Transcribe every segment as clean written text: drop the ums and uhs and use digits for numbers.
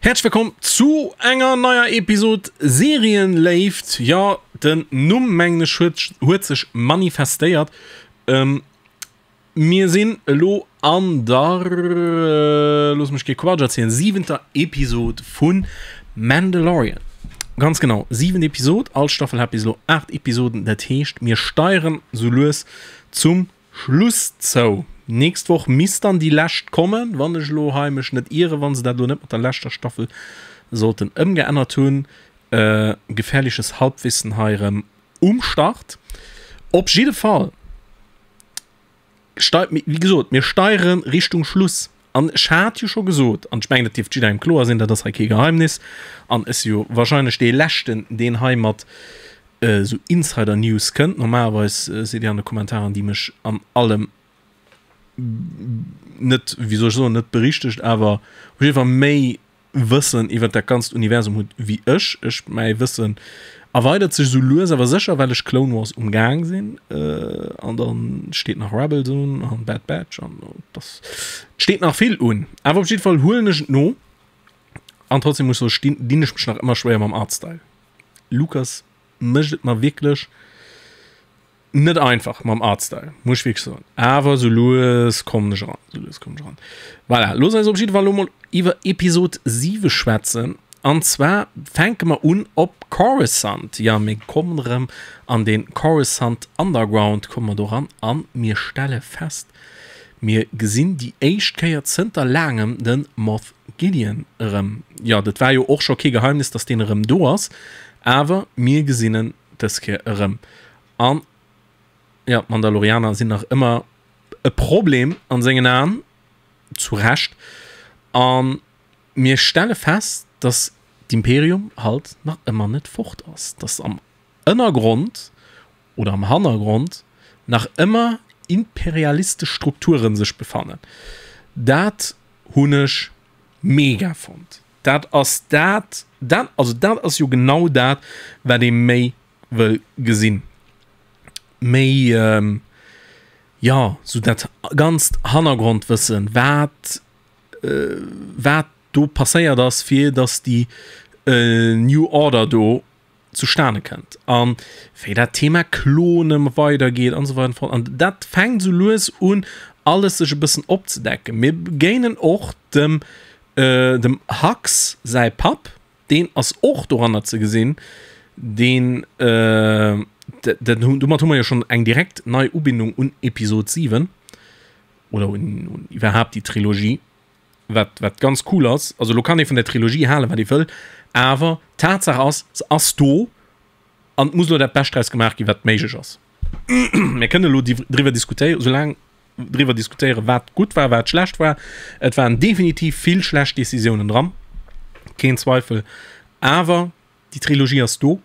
Häerzlech wëllkomm zu enger neier Episod Serienléift. Jo, den Numm mengen ech huet, huet sech manifestéiert. Ähm, mir sinn elo an der, looss mech kee Quatsch erzielen, siwenter Episod vu Mandalorian. Ganz genau, siwent Episod, all Staffel hat bis elo 8 Episoden, dat heescht mir steieren sou lues zum Schluss zou. Nächst Woch misst dann déi lescht kommen, wann ech elo hei mech net ieren, wann se dat elo net mat der leschter Staffel sollten ëmgeännert hunn. Gefährliches Halbwissen hei erëm um Start. Op jidde Fall, wéi gesot, mir steiere Richtung Schluss. An ech hat jo scho gesot, an ech mengen, dat dierft jidderengem kloer sinn, dat ass hei kee Geheimnis, an ech si jo wahrscheinlech dee Leschten, deen hei mat esou Insider News kënnt. Normalerweis sidd Dir an de Kommentaren, déi mech an allem net, wéi soll ech soen, net berichtegt, awer op jidde Fall méi Wëssen iwwert dat ganzt Universum hutt wéi ech. Ech, mäi Wëssen erweidert sech esou lues awer sécher, well ech Clone Wars um Gaang sinn an dann steet nach Rebels un an Bad Batch an dass steet nach vill un. Awer op jidde Fall huelen ech et no an trotzdem muss ech soen, dinn ech mech nach ëmmer schwéier mam Artstyle. Lucas mécht et mer wierklech Net einfach mam Artstyle, muss ech wierklech soen. Awer sou lues kommen ech eran, sou lues kommen ech eran. Voilà, looss eis op jidde Fall elo mol iwwer Episod 7 schwätzen. An zwar fänke mer un op Coruscant. Jo, mir kommen erëm an den Coruscant Underground, komme mer do ran an mir stelle fest, mir gesinn déi éischt Kéier zënter laangem de Moff Gideon erëm. Jo, dat war jo och scho kee Geheimnis, dass deen erëm do ass, awer mir gesinn en dës Kéier erëm. An jo, d'Mandalorianer sinn nach ëmmer e Problem an sengen Aen, zu Recht. A mir stelle fest, dass d'Imperium halt nach ëmmer net fort ass, dass am Ënnergrond oder am Hannergrond nach ëmmer imperialistesch Strukture sech befannen. Dat hunn ech mega fonnt. Dat ass dat, dat, also dat ass jo genau dat, wat ee méi wëll gesinn. Méi, jo, sou dat ganzt Hannergrondwëssen, wat, wat do passéiert ass, fir datt déi New Order do zustane kënnt an wéi dat Thema Klone weidergeet an esou weider an esou fort. An dat fänkt esou lues un, alles sech e bëssen opzedecken. Mir begéinen och dem, dem Hux säi Papp, Deen ass och doranner ze gesinn. Deen, domat hu mer jo schonn eng direkt nei Ubindung un Episod 7 oder un iwwerhaapt déi Trilogie, wat, wat ganz cool ass. Also elo kann ee vun der Trilogie halen, wat ee wëll, awer Tatsaach ass, se ass do an et muss elo dat Bescht draus gemaach ginn, wat méiglech ass. Mir kënnen elo driwwer diskutéieren, soulaang driwwer diskutéieren, wat gutt war, wat schlecht war. Et waren definitiv vill schlecht Decisiounen dran, keen Zweifel. Awer déi Trilogie ass do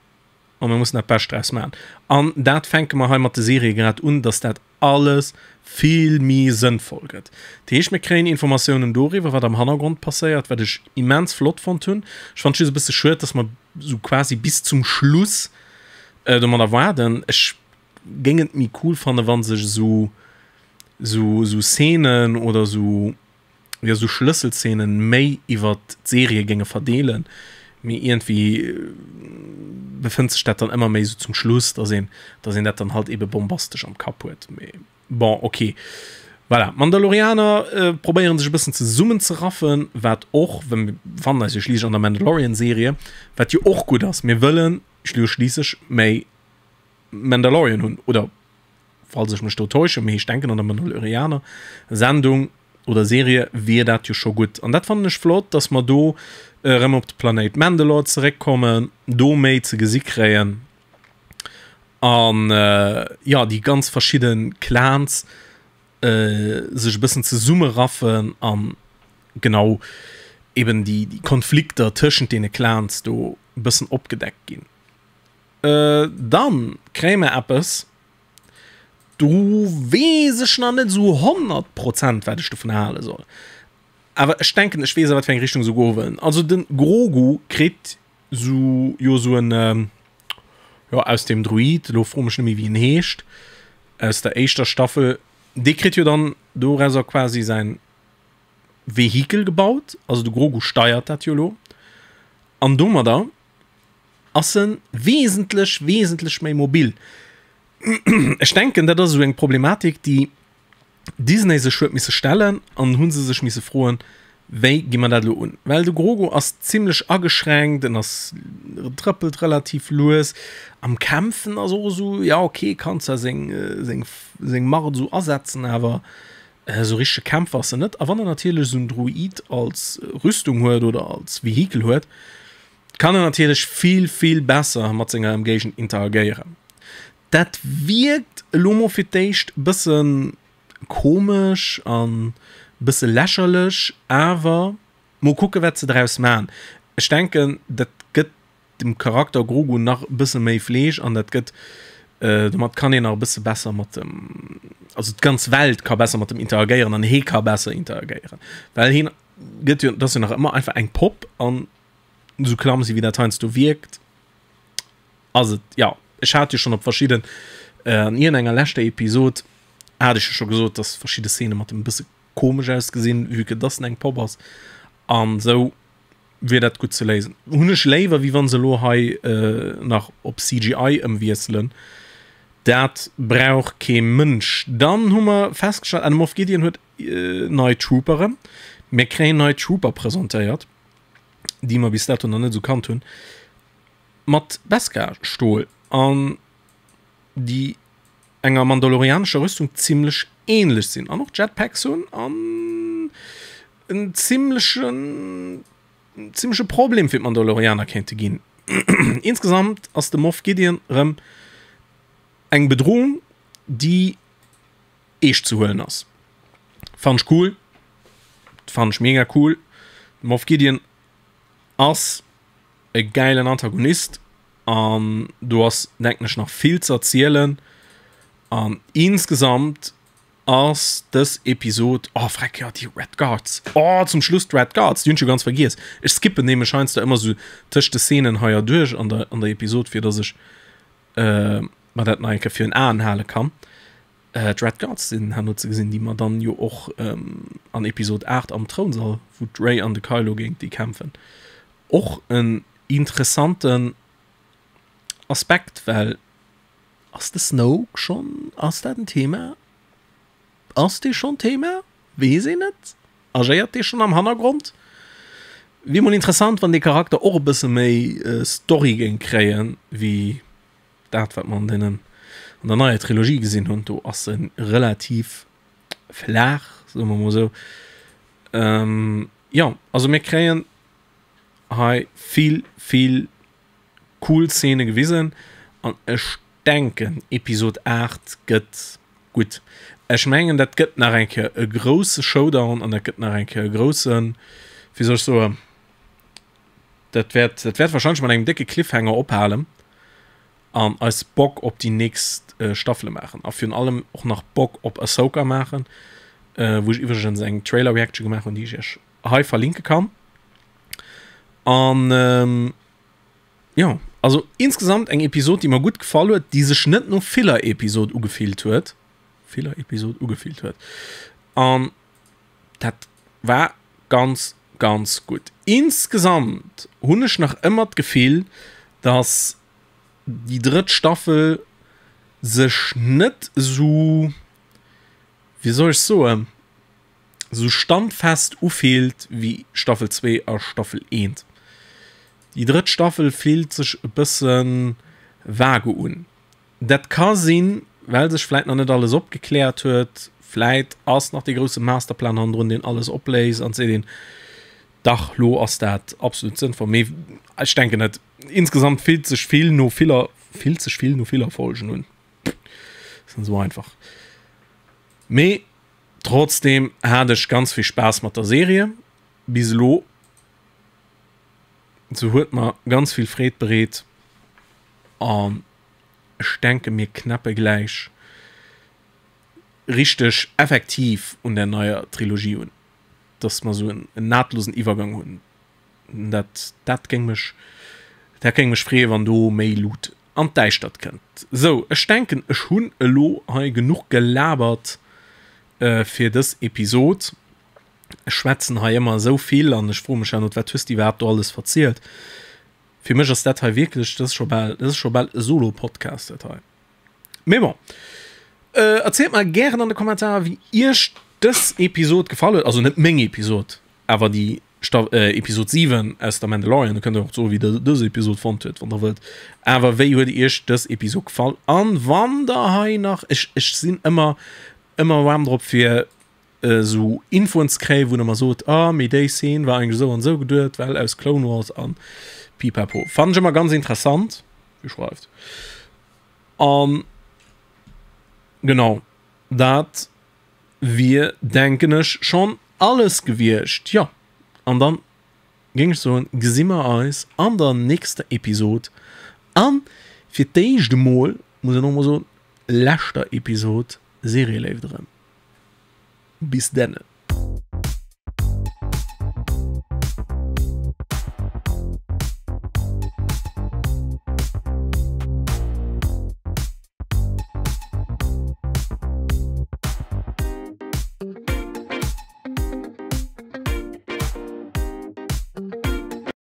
a mir mussen dat Bescht draus maachen. An dat fänke mer hei mat de Serië grad un, dass dat alles vill méi sënnvoll gëtt. Dat heescht, mir kréien Informatiounen doriwwer, wat am Hannergrond passéiert, wat ech immens flott fonnt hunn. Ech fand just e bësse schued, dass mer sou quasi bis zum Schluss domadder waarden. Ech géing et méi cool fannen, wa sech esou esou esou Szenen oder esou jo esou Schlësselszenen méi iwwer d'Serie géinge verdeelen, mee iergendwéi befënnt sech dat dann ëmmer méi esou zum Schluss, dass een dass een dat dann halt ebe bombastesch am Kapp huet. Mee bon, ok. Voilà, d'Mandalorianer probéieren sech e bëssen zesummenzeraffen, wat och, well mir befannen eis jo schliisslech an der Mandalorian-Serie, wat jo och gutt ass. Mir wëllen jo schliisslech méi Mandalorian hunn, oder falls ech mech do täusche, mee ech denken an der Mandalorianer Sendung oder Serie wier dat jo scho gutt. An dat fannen ech flott, dass mer do erëm op de Planéit Mandalore zeréckkommen, do méi ze gesi kréien an jo déi ganz verschidde Clans sech e bëssen zesummeraffen an genau eben déi Konflikter tëschent deene Clans do e bëssen opgedeckt ginn. Dann kréie mer eppes, do weess ech nach net esou 100 Prozent wat ech dovun hale soll, awer ech denken ech weess a wat fir eng Richtung se goe wëllen. Also de Grogu kritt sou jo sou en jo aus dem Druid, elo fro mech net méi wéi en heescht, aus der éischter Staffel, dee kritt jo dann dorauser quasi säin Vehikel gebaut, also de Grogu steiert dat jo elo. An domadder ass en wesentlech, wesentlech méi mobil. Ech denken, dat ass esou eng Problematik, déi Disney sech huet misse stellen an hu se sech misse froen, wéi gi mer dat elo un? Well de Grogu ass zimlech ageschränkt, en ass trëppelt relativ lues, am Kämpfen ass och esou, ja ok, kann zwar seng seng seng Macht esou asetzen, awer esou richtege Kämpfer ass en net. A wann en natierlech esou en Droid als Rüstung huet oder als Vehikel huet, kann en natierlech vill vill besser mat senger Emgéigend interagéieren. Dat wierkt elo mol fir d'éischt e bësse komesch an e bësse lächerlech, awer mol kucke wat se draus man. Ech denken dat gëtt dem Charakter Grogu nach e bësse méi Fleesch an dat gëtt domat kann een nach e bësse besser mat dem, also d'ganz Welt ka besser mat dem interagéieren an hee ka besser interagéieren, well hien gëtt jo, dat ass jo nach ëmmer einfach eng Popp an esou clumsy wéi dat heiansdo wierkt. Ass et, jo. Ech hat jo schonn op verschidden, an iergendenger leschter Episod hat ech jo scho gesot, dass verschidde Szene mat em e bësse komesch ausgesinn, vue que dass en eng Popp ass an esou wier dat gutt ze léisen. Hunn ech léiwer, wéi wann se elo hei nach op CGI ëmwiesselen. Dat brauch kee Mënsch. Dann hu mer festgestallt, ah, de Moff Gideon huet nei Trooperen. Mir kréien nei Trooper presentéiert, déi mer bis dato nach net esou kannt hunn. Mat Beskar-Stol an déi enger mandalorianescher Rüstung zimlech ähnlech sinn an och Jetpacks hunn an en zimlechen zimleche Problem fir d'Mandalorianer kéinte ginn. Insgesamt ass de Moff Gideon rëm eng Bedrohung déi eescht ze huelen ass. Fann ech cool, fann ech mega cool. De Moff Gideon ass e gäilen Antagonist an do ass denken ech nach vill ze erzielen an insgesamt ass dës Episod, oh freck jo déi Red Guards, oh zum Schluss d'Red Guards, déi hunn ech jo ganz vergiess. Ech skippen nämlech heiansdo ëmmer sou tëscht de Szenen hei erduerch an der an der Episod fir dass ech mer dat nach eng Kéier virun Aen hale kann. D'Red Guards sinn herno ze gesinn, déi mer dann jo och an Episod 8 am Trounsall, wou d'Rey an de Kylo géint déi kämpfen. Och en interessanten Aspekt, well ass de Snoke schonn, ass dat en Thema? Ass dee schonn Thema? Weess een et? Agéiert dee schonn am Hannergrond? Wier mol interessant, wann dee Charakter och e bësse méi Story géing kréien, wéi dat, wat mer an deenen, an der neier Trilogie gesinn hunn. Do ass e relativ flaach, soe mer mol esou. Jo, also mir kréien hei vill, vill cool Szene gewisen an ech denken Episod 8 gëtt gutt. Ech mengen dat gëtt nach eng Kéier e grousse Showdown an dat gëtt nach eng Kéier e groussen, wéi soll ech soen, dat wäert, dat wäert wahrscheinlech mat engem décke Cliffhanger ophalen an eis Bock op déi nächst Staffele maachen a virun allem och nach Bock op Ahsoka maachen, wou ech iwwregens eng Trailer Reaction gemaach hunn, déi ech iech hei verlinke kann. An ähm, jo, also insgesamt eng Episod, déi mer gutt gefall huet, déi sech net no Filler-Episod ugefillt huet. Filler-Episod ugefillt huet. An dat war ganz, ganz gutt. Insgesamt hunn ech nach ëmmer d'Gefill, dass déi drëtt Staffel sech net esou, wéi soll ech soen, sou standfest ufillt wéi Staffel 2 a Staffel 1. Déi drëtt Staffel fillt sech e bësse vage un. Dat ka sinn, well sech vläit nach net alles opgekläert huet. Vläit ass nach dee grousse Masterplan hannendrun, deen alles opléist an et seet een, dach, lo ass dat absolut sënnvoll. Mee ech denken net. Insgesamt fillt sech vill no Filler, fillt sech vill no Filler-Folgen un. Ass net sou einfach. Mee Trotzdem hat ech ganz vill Spaass mat der Serie bis elo. Se huet mer ganz vill Freed bereet an ech denke mir knäppe gläich richteg effektiv un der neier Trilogie un, dass mer sou en nahtlosen Iwwergang hunn. Dat dat géing mech dat géing mech freeë wann do méi Luut an d'Däischtert kënnt. Sou, ech denken ech hunn elo hei genuch gelabert fir dës Episod. Ech schwätzen hei ëmmer esou vill an ech froe mech herno, wat hues de iwwerhaapt do alles verzielt? Fir mech ass dat hei wierklech, dat ass scho bal, dat ass scho bal e Solo-Podcast dat hei. Mee bon. Erzielt mer gären an de Kommentarer wéi iech dës Episod gefall huet, also net meng Episod, awer déi Sta Episod 7 aus der Mandalorian. Da kënnt der och soen, wéi der dës Episod fonnt huet, wann der wëllt. Awer wéi huet iech dës Episod gefall? An wann der hei nach, ech ech sinn ëmmer ëmmer waarm drop fir esou Infoen ze kréien, wou der mer sot, ah mee déi Szene war eigentlech esou an esou geduet, well aus Clone Wars an pipapo. Fannen ech ëmmer ganz interessant, wie schreift. An genau dat wier, denken ech, schonn alles gewiescht. Jo, an dann géing ech soen, gesi mer eis an der nächster Episod an fir d'éischt emol, muss ech och emol soen, leschter Episod Serieléift erëm. Bis denne.